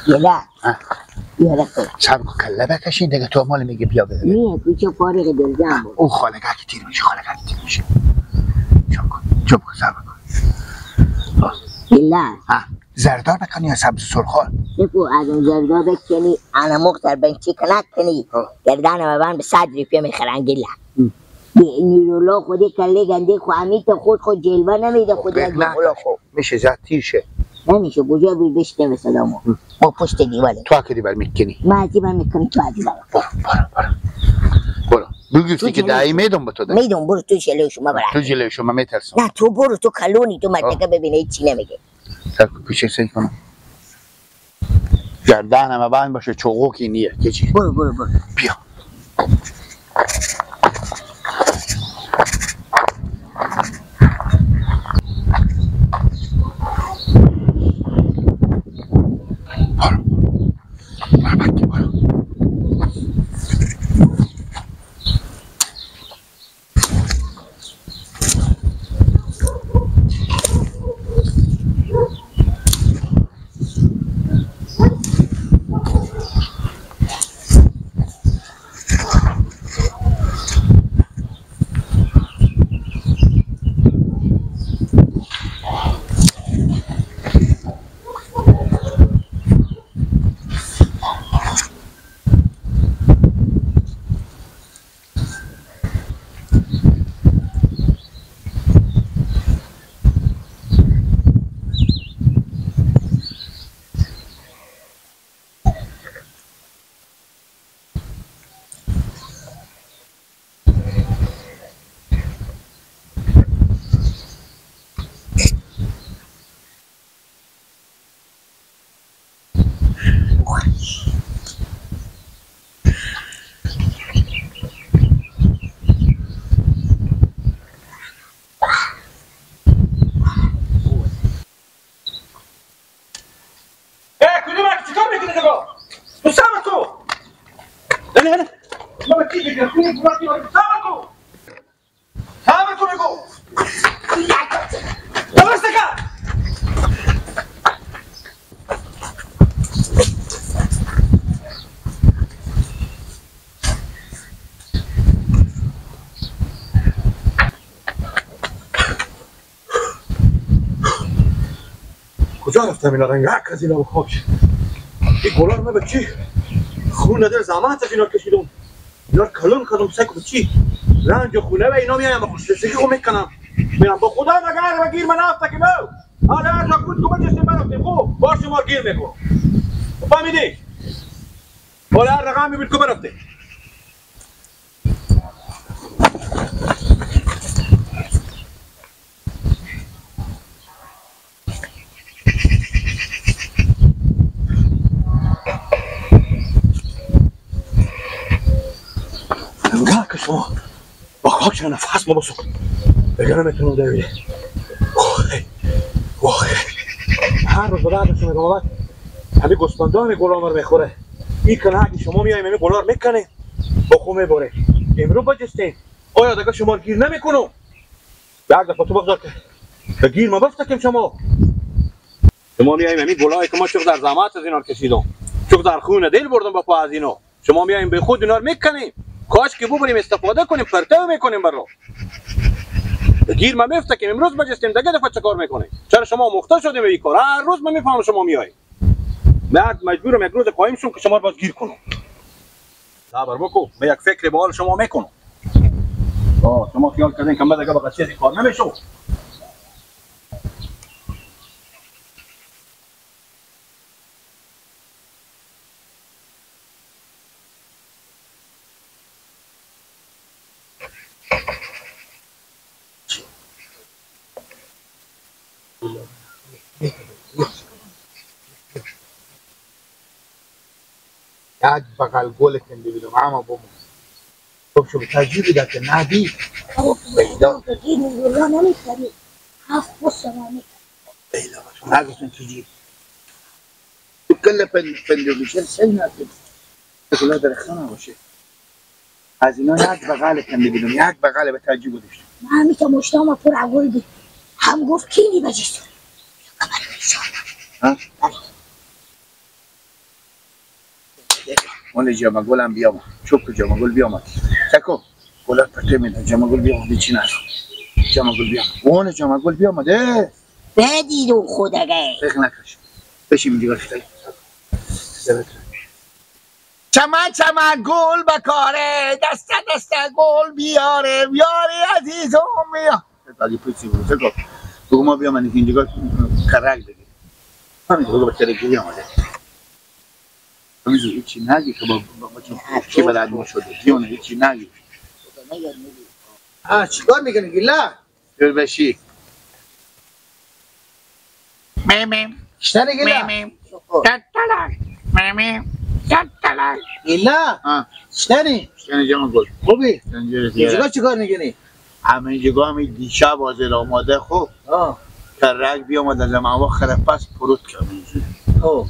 یلا یلا صبر کن کله بکشین دیگه تو مال میگه بیا بده. نه کوچه فارغ دلجان بود. اون خالگه که تیر میشه، خالگه که تیر میشه. چوب کن چوب کن صبر کن. یلا زردار بکنی یا سبز سرخال؟ بگو از اون زردار بکنی انا مختار بنچی کنک کنی گردن من به 100 روپیه میخرن گلا. نیرولا خودی کله گنده خو امیت خود خود جلوه نمیده خودی از خلا خو میشه زد تیر شه نمیشه. کجا بی بشته به صدامو ما پشت دیواله. تو که دیوار میکنی من از دیوار میکنی تو از دیوار. برو برو برو برو بگفتی که دایی میدم به تو میدم. برو تو جلوی شما برو تو جلوی شما میترسم. نه تو برو تو کلونی تو منطقه ببینه هیچی نمیگه. سر پیش سعی کنم گردنم بند باشه چوغوکی نیه که چی. برو برو برو بیا. برو برو بکی برو. کجا رفتم اینا رنگ از اینا بخواب این گلار من به چی خون نداره زحمت از اینا کشیدم اینا کلون کردم سگ به چی رنج خونه و اینا میایم خوشرسگی خو میکنم میرم با خدا مگر و گیر من افته که مو حالا هر جا بود که بجستیم برفتیم خوب با شما گیر میکنم فهمیدی حالا هر رقم میبید که برفتیم. که شما با خاک چرا نفس ما بسو بگه نمیتونم دویده. اوه هر روز بعد شما میگم همین گوسفندا همین گلام رو میخوره. این کنه اگه شما میایم همین گلار میکنه با خو میبره. امروز بجستین آیا دیگه شما گیر نمیکنم به یک دفعه تو بگذار که به گیر ما بفتکیم. شما میایم همین گلایی که ما چقدر زحمت از اینا کشیدم چقدر خون دل بردم با پا از اینا شما میایم به خود اینا میکنیم. کاش که ببریم استفاده کنیم پرتو میکنیم برو گیر ما میفته که امروز بجستیم دیگه دفعه چه کار میکنیم؟ چرا شما مخته شدیم به این کار؟ هر روز من میفهمم شما میای مرد مجبورم یک روز قایم شم که شما رو باز گیر کنم. صبر بکو من یک فکر به حال شما میکنم. شما خیال کردین که من دیگه با چیزی کار نمیشم. یک بغل گل کنده بیدم اما بابا خب شو تجربه ده که ندی پیدا نورالله نمیخری 7 بسه ما پیدا نگفتن چیزی تو کل پندویشن سل نکن کلا درختان باشه از اینا یک بغل کنده بیدم یک بغل به تجربه داشتم. من همیشه مشتام پر عقل بود هم گفت کینی بجستون. ها؟ اون جمع گلم بیام. چوب جمع گل بیام. تکو گلات پته میدن جمع گل بیام هیچی ندارم. جمع گل بیام. اون جمع گل بیام ده. بدید اون خودگه. فکر نکش. بشیم دیگه. چمن چمن گل بکاره دست دست گل بیاره بیاره عزیزم بیا. اگه پیچی بود فکر بگو ما بیام من اینجا کرک بگیر. همین بگو بچه گیری آمده. همین هیچی نگی که با چی بلد ما شده. دیونه هیچی نگی. چیکار میکنی گیلا؟ دور بشی. میم شنی گیلا؟ میم تتلک میم تتلک گیلا؟ شنی؟ شنی جمع گل. خوبی؟ اینجا چیکار میکنی؟ همه جگاه می دیشب حاضر آماده خوب. کرک بیامد از ما خرپس پروت کرد.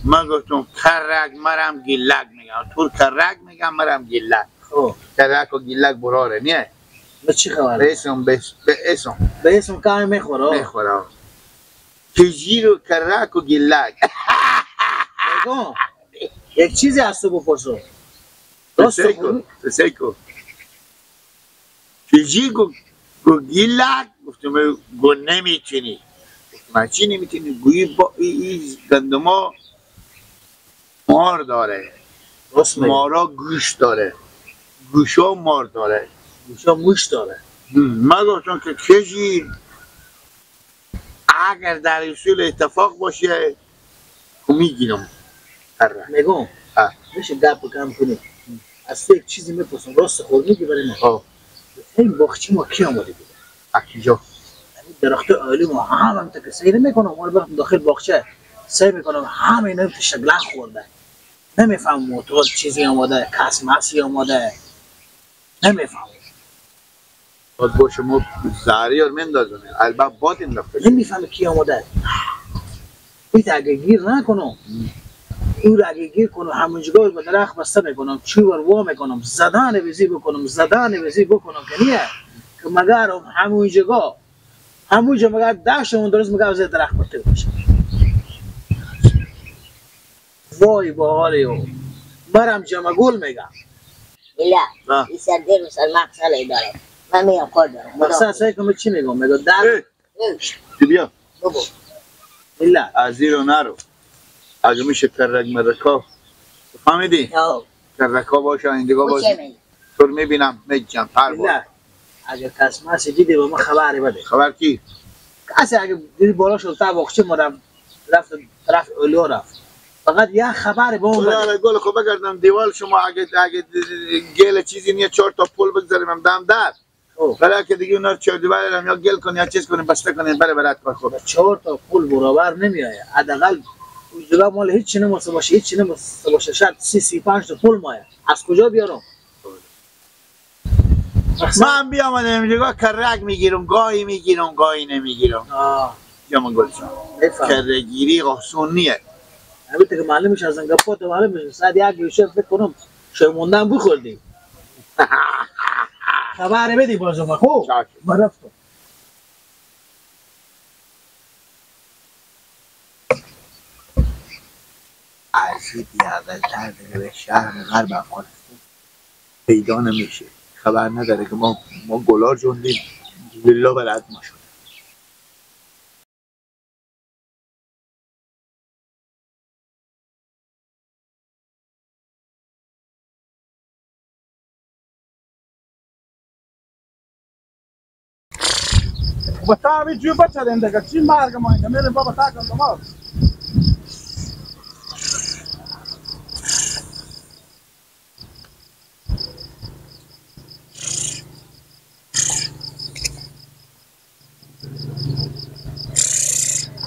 من گفتم کرک مرم گیلک میگم. تو کرک میگم مرم گیلک. کرک و گیلک براره نیه؟ به چی خبره؟ به اسم به اسم کمی میخوره میخوره کجیر و کرک و گیلک. بگم یک چیزی از تو بپرسم. سیکو کجی گو گیلک؟ گفتم گو نمیتونی. گفتم چی نمیتونی؟ گویی با این گندما مار داره، مارا گوش داره، گوشا مار داره، گوشا موش داره. من گفتم که کجی اگر در اصول اتفاق باشه میگیرم. میگم میشه گپ کم کنیم. از تو یک چیزی میپرسم راست خود میگی برای ما. این باغچه ما کی آماده بوده؟ از کجا؟ درخت عالی ما هم که سیر میکنم، ما برم داخل باغچه سیر میکنم، همه اینا شگله خورده. نمیفهم موتور چیزی آماده، کس مسی آماده، نمیفهم. باید باشه ما زهری ها میندازونه، البته باد انداخته. نمیفهم کی آماده. بیت اگه گیر نکنم، این رو اگه گیر کنم همونجا به درخت بسته میکنم، چوب رو وا میکنم، زدن ویزی بکنم، زدن ویزی بکنم که نیه که مگر همونجا همونجا مگر دشت اون درست مگر از درخت پرته باشه. وای با حال او برم جمع گل میگم. ایلا این سر دیر و سر مقصد داره. من میگم کار دارم. مقصد سعی کنم چی میگم؟ میگم در بیا بابا. ایلا از زیر نرو. اگه میشه کرک مرکا فهمیدی؟ کرکا باشه این دیگه باشه. تو میبینم میجم پر بود. اگه کس مسی دیدی به ما خبری بده. خبر کی؟ کسی اگه دیدی بالا شد تا باغچه ما رفت طرف اولو رفت. فقط یه خبر به اون بده. گل خب بگردم دیوال شما اگه گل چیزی نیه 4 تا پل بگذاریم هم دم در. برای که دیگه اونا رو چهار دیوار یا گل کنی یا چیز کنی بسته کنی بره برات کار خوب. 4 تا پل برابر نمیایه. حداقل اونجا مال هیچ نموسه باشه، هیچ نموسه باشه، شاید 35 تا پل مایه. از کجا بیارم؟ من بیام اینجا کرک میگیرم، گاهی میگیرم، گاهی نمیگیرم. یا من گل جان کرگیری آسون نیه. البته که معلوم میشه از انگپات معلوم میشه. ساعت 1 بیشتر فکر کنم شما موندن بخوردی. خبر بدی بازم خوب. من رفتم. از بیاولتر به شهر غرب افغانستان پیدا نمیشه. خبر نداره که ما گلار جوندیم ویلا بلد ما شد. بتا می جو بچه دنده که چی مرگ ما اینجا میریم بابا تا کنم ما.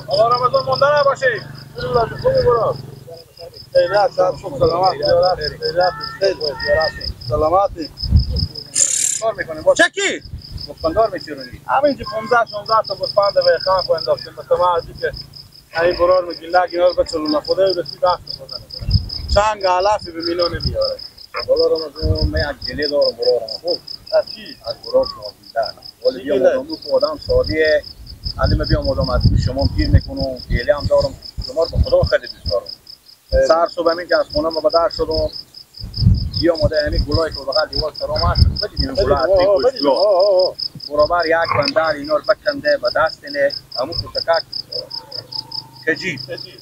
الله رمضان مونده نباشی. خوبی برو. خیرات صاحب سلامت. خیرات سلامتی. کار میکنیم. چکی؟ گوسفندار میچرونی. همینجا 15 16 تا گوسفند به خان خو انداختیم. مثلا ما از که این برار میگیلا اینا رو بچلون خدای به سی دست بزنه. چنگ علف به میلون میاره. بالا رمضان من یک گله دارم برارم خوب. از چی؟ از برار شما بیدن. ولی بیا مدام که آدم سادیه. علی بیام آدم از شما گیر میکنم، گله هم دارم. شما رو به خدا خیلی دوست دارم. سر صبح همین که از خونه ما به در شدم، بیا ماده همین گلای که بغل دیوار سرام هست بدید این گلا هست برابر یک بندر اینا رو بکنده به دست نه همون کوچکک کجی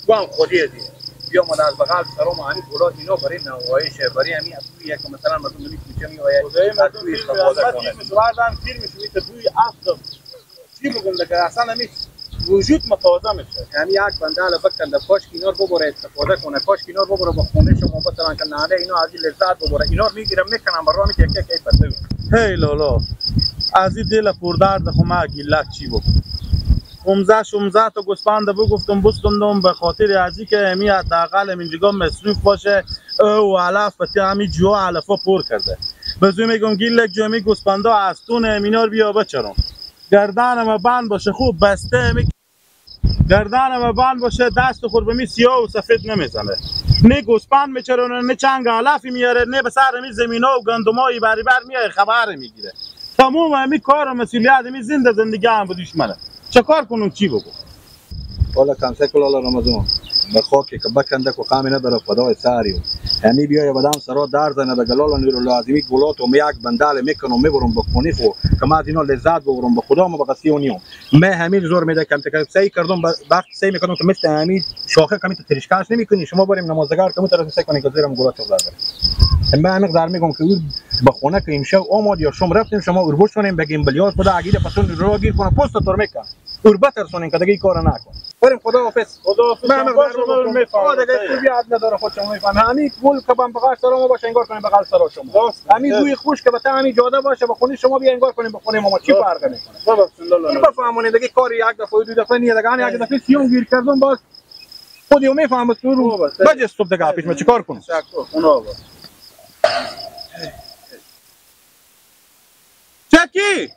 گام خودی دی بیا ماده از بغل سرام همین گلا اینا برای نوایشه برای همین بوی که مثلا مردم می کوچه می آید از بوی استفاده کنه مردم تیر میشه میته بوی افت چی بگم دیگه اصلا همین وجود متازه میشه. همین یک بنده بکنده کاش که اینا رو ببره استفاده کنه، کاش که اینا رو ببره با خونه شما مثلا که نه اینا از این لذت ببره، اینا رو میگیرم میکنم برام یک یک ای پسه. هی لالا از این دل پردرد خو ما گیلک چی بکنم؟ 15 تا گوسفند بگفتم بستم به خاطر از اینکه همی حداقل اینجا مصروف باشه او علف بته همی جو علفا پر کرده. بزو میگم گیلک جو همی گوسفندا از تون همینا رو بیا بچرم. گردنم بند باشه خوب بسته می گردنم بند باشه دست خور به می سیاه و سفید نمیزنه. نه گوسفند میچرونه نه چنگ علفی میاره نه به سر می زمینا و گندمای بری بر میای خبر میگیره. تمام همی کار و مسئولیت همی زنده زندگی هم بودیش منه. چه کار کنم چی بگو؟ والا کمسه کلالا رمضان به خاکی که بکنده که قامی نداره خدای ساریو همی بیای بدم سرا در زنه به گلالا نور لازمی گلات و یک بندال میکنم میبرم به خونه خو که ما از اینا لذت ببرم به خدا ما به قصی و نیوم ما همین زور میده کم تک سعی کردم وقت سعی میکنم که مثل همین شاخه کمی ترشکاش نمیکنی شما بریم نمازگار که مترس سعی کنی که زیرم گلات بزنه ما همین در میگم که به خونه که امشب اومد یا شما رفتیم شما اربوش کنیم بگیم بلیاز خدا عقیده پسون رو گیر کنه پست تور میکن اربت ترسونین که دیگه کارو نکن بریم خدا حافظ خدا حافظ من میفهمم دیگه خوبی عاد نداره خود شما میفهمم همین گل که بم بغل سر ما باشه انگار کنیم بغل سر شما همین بوی خوش که به همین جاده باشه به خونه شما بیا انگار کنیم به خونه ما چی فرق میکنه این بفهمونید دیگه کاری یک دفعه دو دفعه نیه دیگه یک دفعه سیوم گیر کردم باز خودی میفهمم تو رو بجس صبح دیگه پیش ما چیکار کنم چکی